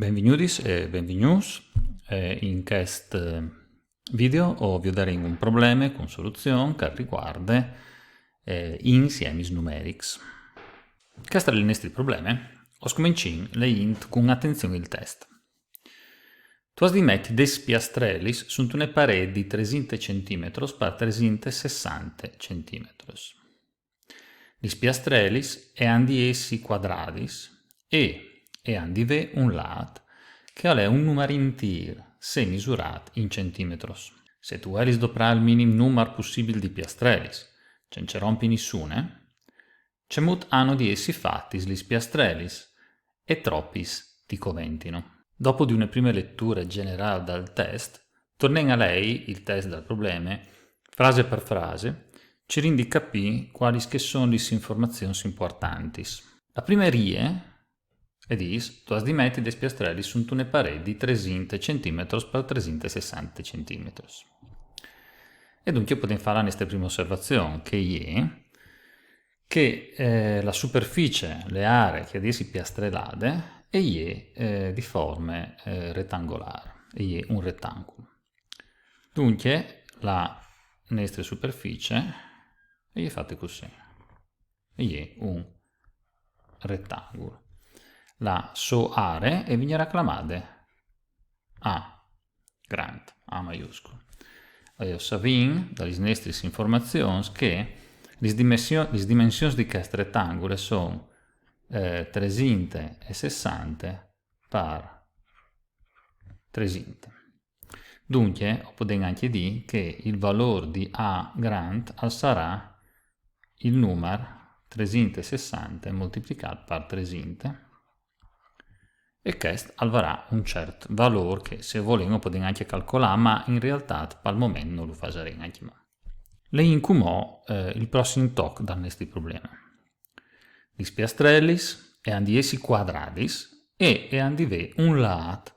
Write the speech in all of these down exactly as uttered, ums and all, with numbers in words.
Benvignudis e benvignûts. Eh, in chest video o viodarìn un probleme cun soluzion che al riguarde, eh, insiemis numerics. Chest al è il nestri probleme. O scomencìn leint cun atenzion il test. Tu âs di meti dês piastrelis suntune parêt di tresinte centimetros par tresinte sessante centimetros. Lis piastrelis e àn di jessi cuadradis e e àn di vê un lât che al è un numar intîr se misurât in centimetros. Se tu vuelis doprâ il minim numar pussibil di piastrelis cence rompi nissune, cemût anu di jessi fatis lis piastrelis e tropis ti coventino. Dopo di une prime leture gjenerâl dal test, tornìn a lei il test dal probleme, frase par frase, cirint di capî cualis che a son lis informazions impuartantis. La prime rie e dîs: tu âs di meti dês piastrelis suntune parêt di tresinte centimetros par tresinte sessante centimetros. E duncje o podìn fâ la nestre prime osservazion, che e je che, eh, la superficie, le aree che e à di jessi piastrelade, e je, eh, di forme, eh, retangolâr, e je un retangul. Duncje la nestre superficie e je fate cussì, e je un retangul. La sô aree e vignarà clamade A grant, A maiuscul. E o savìn da lis nestris informazions che lis dimensio-, lis dimensions di chest retangul a son, eh, tresinte e sessante par tresinte. Duncje, o podìn ancje dî che il valôr di A grant al sarà il numar tresinte sessante moltiplicât par tresinte, e chest al varà un ciert valôr che, se o volìn, o podìn ancje calcolâ, ma in realtât pal moment no lu fasarìn ancjemò. Leìn cumò, eh, il prossim toc dal nestri probleme. Lis piastrelis e àn di jessi cuadradis e e àn di vê un lât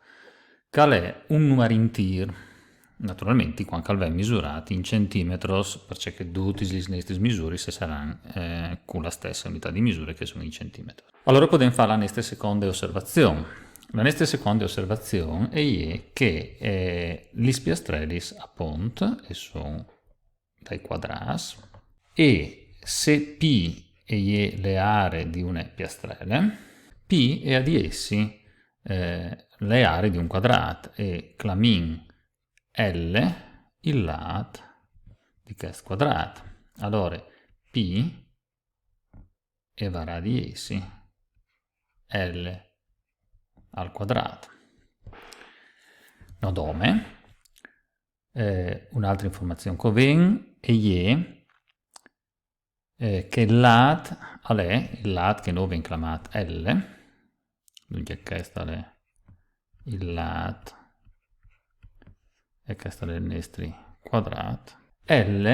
che al è un numar intîr. Naturalmentri, cuant che al ven misurât in centimetros, parcè che dutis lis nestris misuris a saran, eh, cu la stesse unitât di misure che a son i centimetros. Alore o podìn fâ la nestre seconde osservazion. La nestre seconde osservazion e je che, eh, lis piastrelis a pont a son dai cuadrâts, e se P e je le aree di une piastrele, P e à di jessi, eh, le aree di un cuadrât, e clamìn L il lât di chest cuadrât. Alore P e varà di jessi L al cuadrât. No dome, eh, une altre informazion che o vin e je, eh, che il lât al è il lât che nô o vin clamât L, duncje chest al è il lât e chest al è il nestri cuadrât. L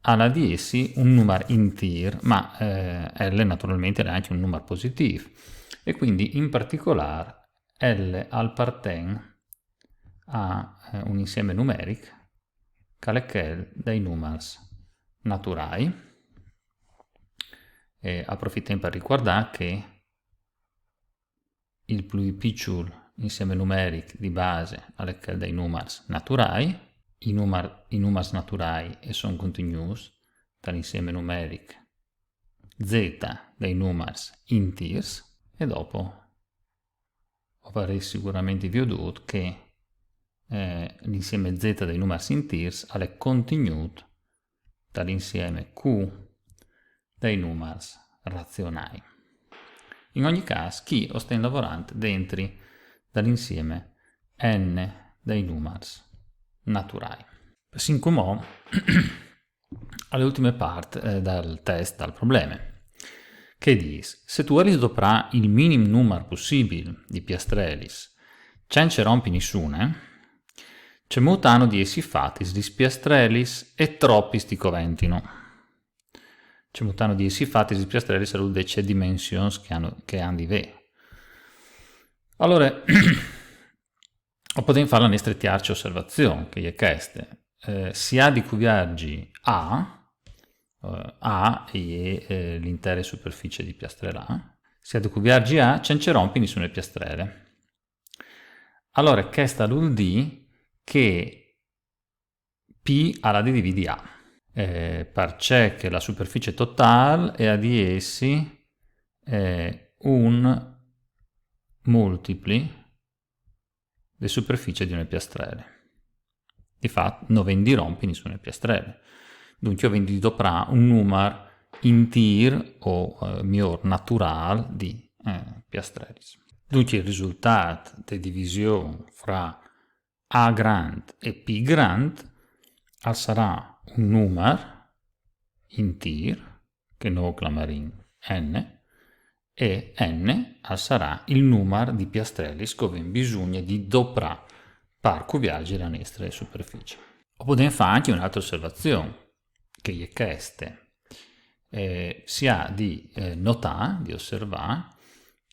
al à di jessi un numar intîr, ma, eh, L naturalmentri al è ancje un numar positîf, e cuindi in particolâr L al aparten a, eh, un insieme numeric che al è chel dai numars naturâi. E o aprofitìn par ricuardâ che il plui piçul insieme numeric di base al è chel dai numars naturâi, i numar-, i numars naturâi a son contignûts tal insieme numeric z dai numars intîrs, e dopo o varês siguramentri viodût che, eh, l'insieme z dai numars intîrs al è contignût tal insieme q dai numars razionâi. In ogni câs, chi o stin lavorant dentri dal insieme n dai numars naturâi. Sin cumò a la ultime part, eh, dal test, dal probleme, che e dîs: se tu vuelis doprâ il minim numar pussibil di piastrelis cence rompi nissune, cemût anu di jessi fatis lis piastrelis e tropis ti coventino. Cemût anu di jessi fatis lis piastrelis al vûl dî ce dimensions che a àn, che a àn di vê. Alore, o podìn fâ la nestre tiarce osservazion, che e je cheste. Eh, si à di cuvierzi A, eh, A e je, eh, l'intere superficie di piastrelâ, si à di cuvierzi A cence rompi nissune piastrele. Alore, chest al vûl dî che P al à di dividî A, eh, parcè che la superficie totâl e à di jessi, eh, un multipli de superficie di une piastrele. Di fat, no vin di rompi nissune piastrele. Duncje o vin di doprâ un numar intîr o, eh, miôr naturâl di, eh, piastrelis. Duncje il risultât de division fra A grant e P grant al sarà un numar intîr, che nô o clamarìn N, e N al sarà il numar di piastrelis che o vin bisugne di doprâ par cuviarzi la nestre superficie. O podìn fâ ancje une altre osservazion, che e je cheste. Eh, si à di, eh, notâ, di osservâ,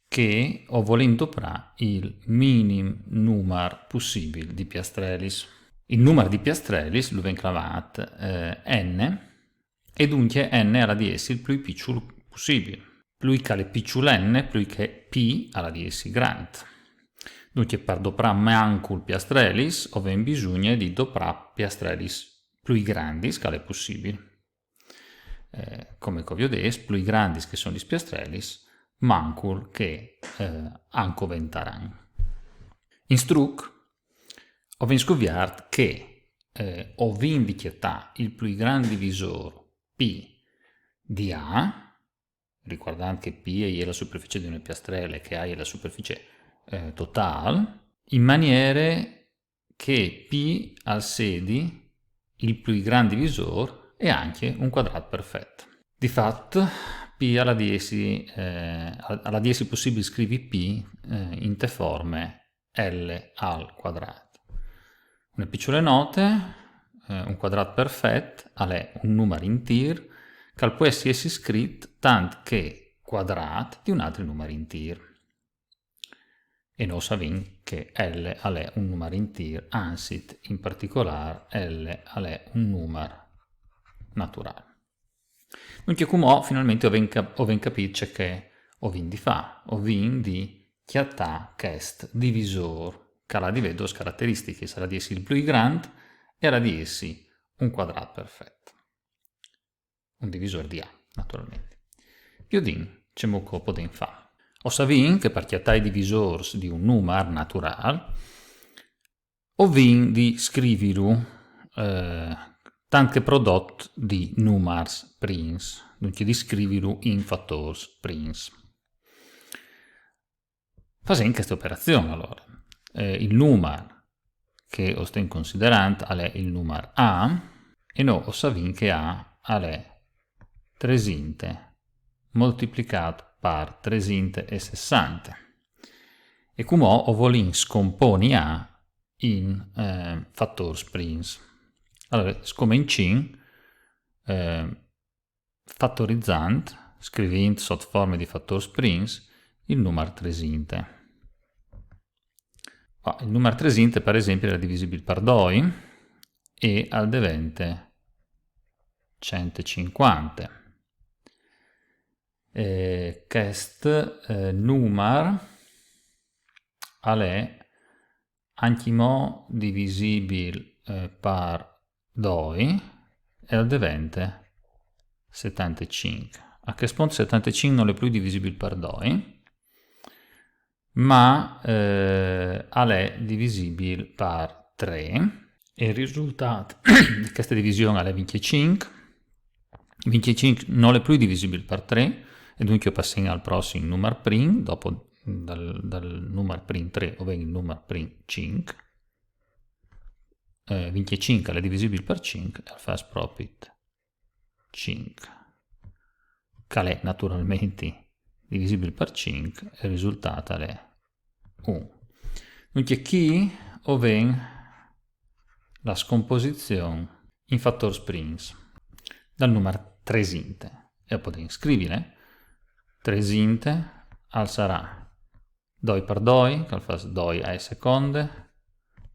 che o volìn doprâ il minim numar pussibil di piastrelis. Il numar di piastrelis lu vin clamât, eh, N, e duncje N al à di jessi il plui piçul pussibil. Plui che al è piçul N, plui che P al à di jessi grant. Duncje, par doprâ mancul piastrelis, o vin bisugne di doprâ piastrelis plui grandis, che al è pussibil. Eh, come che o viodês, plui grandis che a son lis piastrelis, mancul che, eh, a coventaran. In struc, o vin scuviert che, eh, o vin di cjatâ il plui grant divisôr P di A, ricuardant che P e je la superficie di une piastrele, che A e je la superficie, eh, totâl, in maniere che P al sedi il plui grant divisôr e ancje un cuadrât perfet. Di fat, P al à di jessi, eh, al à di jessi pussibil scrivi P, eh, inte forme L al cuadrât. Une piçule note, eh, un cuadrât perfet al è un numar intîr che al pues jessi scrit tant che cuadrât di un altri numar intîr. E nô o savìn che L al è un numar intîr, anzit, in particolâr, L al è un numar naturâl. Duncje, cumò, finalmentri o vin cap-, o vin capît ce che o vin di fâ. O vin di cjatâ chest divisôr, che al à di vê dôs carateristichis, al à di jessi il plui grant e al à di jessi un cuadrât perfet. Un divisôr di A, naturalmentri. Viodìn cemût che o podìn fâ. O savìn che par cjatâ i divisôrs di un numar naturâl, o vin di scrivilu, eh, tant che prodot di numars prins, duncje di scrivilu in fatôrs prins. Fasìn cheste operazion, alore. Eh, il numar che o stin considerant al è il numar A, e nô o savìn che A al è tresinte moltiplicât par tresinte e sessante. E cumò o volìn scomponi A in, eh, fatôrs prins. Alore, scomencìn, eh, fatorizant, scrivint sot forme di fatôrs prins, il numar tresinte. Ma il numar tresinte, par esempli, al è divisibil par doi e al devente cent e cincuante. E chest, eh, numar al è ancjemò divisibil, eh, par doi e al devente setantecinc. A chest pont setantecinc nol è plui divisibil par doi, ma, eh, al è divisibil par trê, e il risultât di cheste division al è vincjecinc. Vincjecinc nol è plui divisibil par trê, e duncje o passìn al prossim numar prin, dopo dal, dal numar prin trê o vin il numar prin cinc. Eh, vincjecinc al è divisibil par cinc e al fâs propit cinc, che al è naturalmentri divisibil par cinc, e il risultât al è un. Duncje chi o vin la scomposizion in fatôrs prins dal numar tresinte, e o podìn scrivile, tresinte al sarà doi par doi, che al fâs doi ae seconde,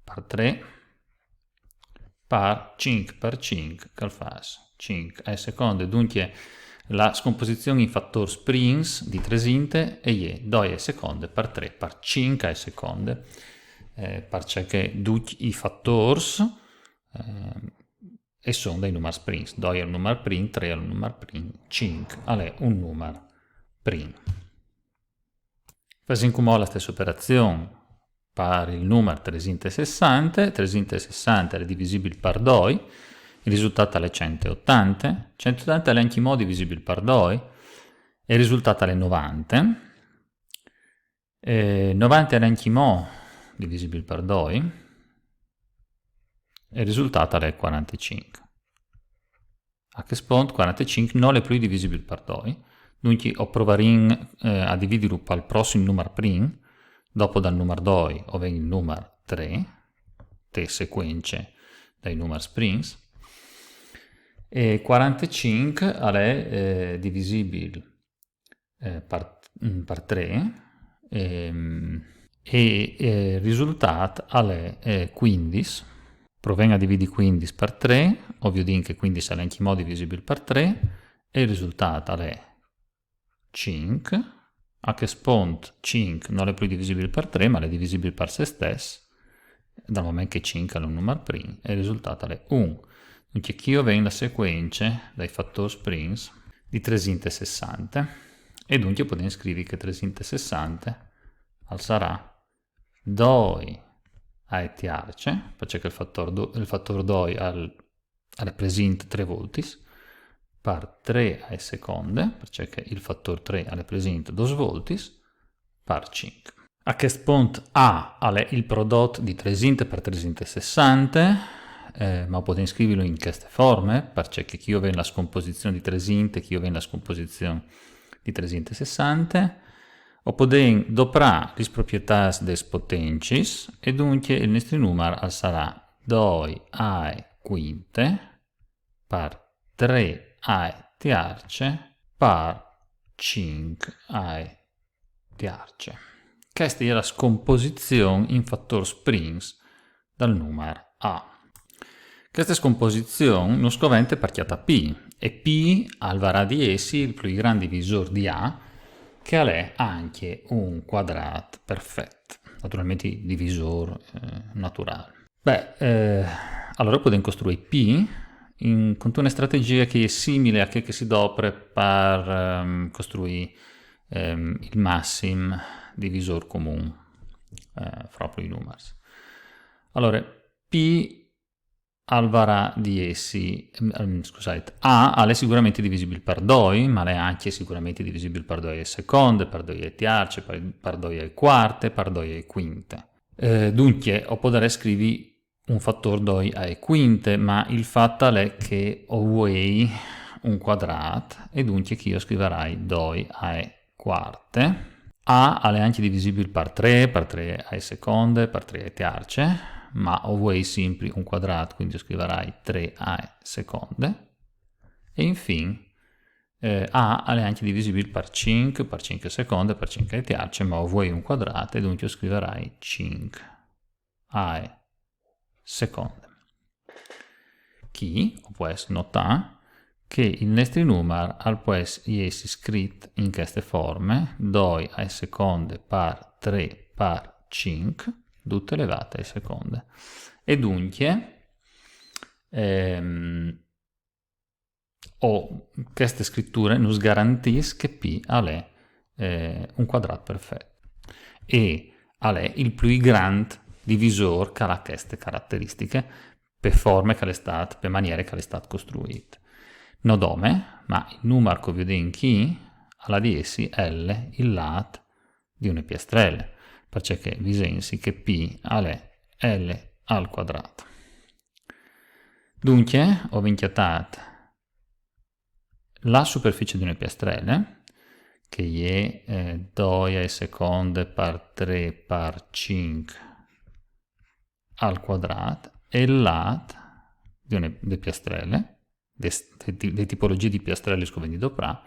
par trê, par cinc par cinc, che al fâs cinc ae seconde. Duncje, la scomposizion in fatôrs prins di tresinte e je doi ae seconde par trê par cinc ae seconde, eh, parcè che ducj i fatôrs eh, e son dai numars prins. Doi al è un numar prin, trê al è un numar prin, cinc al è un numar prin. Fasìn cumò la stessa operazion par il numar tresinte sessante. Tresinte sessante al è divisibil par doi, il risultat al è cent e otante. Cent e otante al è ancjemò divisibil par doi, e il risultat al è novante. E novante al è ancjemò divisibil par doi, e il risultat al è cuarantecinc. A chest pont cuarantecinc nol è plui divisibil par doi, duncje o provarìn eh, a dividilu pal prossim numar prin, dopo dal numar doi o ven il numar trê, te sequence dai numars prins, e cuarantecinc al è eh, divisibil eh, par, mm, par trê, ehm, e eh, il risultat al è eh, cuindis. Provìn a dividi cuindis par trê, o viodìn che cuindis al è ancjemò divisibil par trê, e il risultat al è cinc. A chest pont cinc nol è plui divisibil par trê, ma al è divisibil par se stes, dal moment che cinc al è un numar prin, e il risultat al è un. Duncje chi o ven la sequence dai fatôrs prins di tresinte sessante, e duncje o podìn scrivi che tresinte sessante al sarà doi ae tiarce, parcè che il fatôr, do, il fatôr doi al, al è presint trê voltis, par trê ae seconde, parcè che il fatôr trê al è presint dôs voltis, par cinc. A chest pont A al è il prodot di tresinte par tresinte sessante, eh, ma o podìn scrivilu in cheste forme, parcè che chi o ven la scomposizion di tresinte, chi o ven la scomposizion di tresinte sessante, o podìn doprâ lis proprietâts des potencis, e duncje il nestri numar al sarà doi ae cuinte par trê ae tiarce par cinc ae tiarce. Cheste e je la scomposizion in fatôrs prins dal numar A. Cheste scomposizion nus covente par cjatâ pi, e pi al varà di jessi il plui grant divisôr di A, che al è ancje un cuadrât perfet. Naturalmentri divisôr eh, naturâl. Beh, eh, alore o podìn costruî pi in, cuntune strategjie che e je simile a chê che si dopre par ehm, costruî ehm, il massim divisôr comun eh, fra plui numars. Alore, pi al varà di jessi, ehm, scusait, A al è siguramentri divisibil par doi, ma al è ancje siguramentri divisibil par doi ae seconde, par doi ae tiarce, par, par doi ae cuarte, par doi ae cuinte. Eh, duncje, o podarès scrivi un fatôr doi ae cuinte, ma il fat al è che o vuei un cuadrât, e duncje chi o scrivarai doi ae cuarte. A al è ancje divisibil par trê, par trê ae seconde, par trê ae tiarce, ma o vuei simpri un cuadrât, cuindi o scrivarai trê ae seconde. E infin eh, A al è ancje divisibil par cinc, par cinc ae seconde, par cinc ae tiarce, ma o vuei un cuadrât, e duncje o scrivarai cinc ae seconde. Chi o pues notâ che il nestri numar al pues jessi scrit in cheste forme, doi ae seconde par trê par cinc, dut elevât ae seconde. E duncje ehm, o cheste scriture nus garantìs che pi al è eh, un cuadrât perfet. E al è il plui grant divisôr che al à cheste carateristiche, pe forme che al è stât, pe maniere che al è stât costruît. No dome, ma il numar che o viodìn chi al à di jessi L, il lât di une piastrele, parcè che visìn si che pi al è L al cuadrât. Duncje, o vin cjatât la superficie di une piastrele, che e je eh, doi ae seconde par trê par cinc al cuadrât, e il lât di une, de piastrele, de, de, de tipologjie di piastrelis che o vin di doprâ,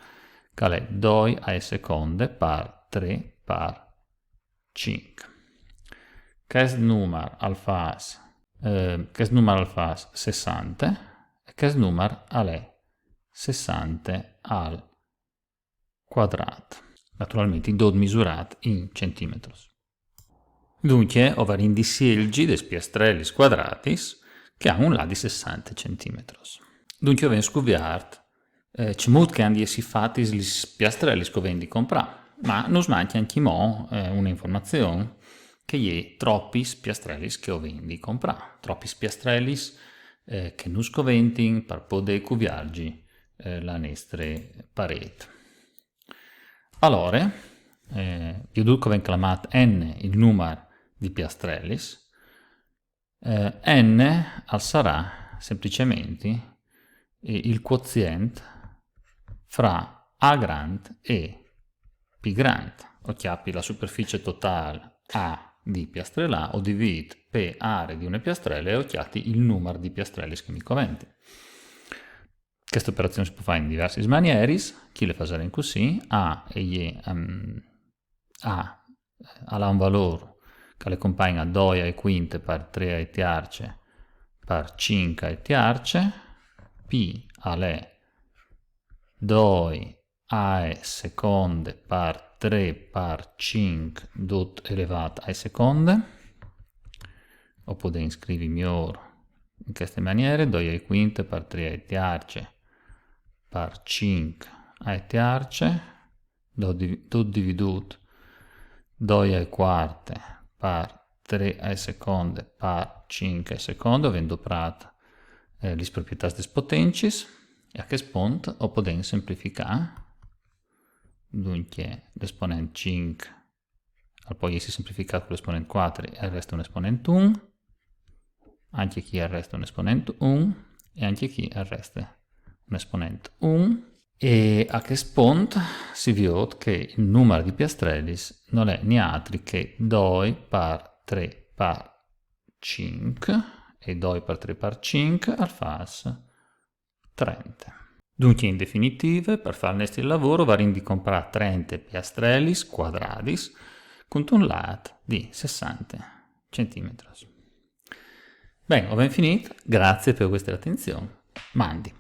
che al è doi ae seconde par trê par cinc. Chest numar al fâs, eh, chest numar al fâs sessante, e chest numar al è sessante al cuadrât. Naturalmentri dut misurât in centimetris. Duncje, o varìn di sielgi des piastrelis cuadratis che a àn un lât di sessante centimetris. Duncje, o vin scuviert eh, cemût che a àn di jessi fatis lis piastrelis che o vin di comprâ. Ma nus mancje ancjemò eh, une informazion, che e je tropis piastrelis che o vin di comprâ, tropis piastrelis eh, che nus coventin par podê cuvierzi eh, la nestre parêt. Alore, eh, viodût che o vin clamât n il numar di piastrelis, eh, n al sarà semplicementri eh, il cuozient fra A grant e P grant. O cjapi la superficie totâl A di piastrel A, o divît pe aree di une piastrele e o cjati il numar di piastrelis che mi coventin. Cheste operazion si pues fâ in diversis manieris. Chi le fasarìn cussì: A e je, ehm, A al à un valôr che al è compagn a doi ae cuinte par trê ae tierce par cinc ae tierce, P al è doi ae seconde par trê par cinc dut elevât ae seconde. O podìn scrivi miôr in cheste maniere: doi ae cuinte par trê ae tierce par cinc ae tierce, dut dividût doi ae cuarte par trê ae seconde par cinc ae seconde. O vin doprât eh, lis proprietâts des potencis, e a chest pont o podìn semplificâ. Duncje, l'esponent cinc al pues jessi semplificât cu l'esponent cuatri e al reste un esponent un, ancje chi al reste un esponent un e ancje chi al reste un esponent un. E a chest pont si viôt che il numar di piastrelis nol è nialtri che doi par trê par cinc, e doi par trê par cinc al fâs trente. Duncje, in definitive, par fâ il nestri lavôr o varìn di comprâ trente piastrelis cuadradis cuntun lât di sessante centimetris. Ben, o vin finît, grazie par cheste atenzion. Mandi.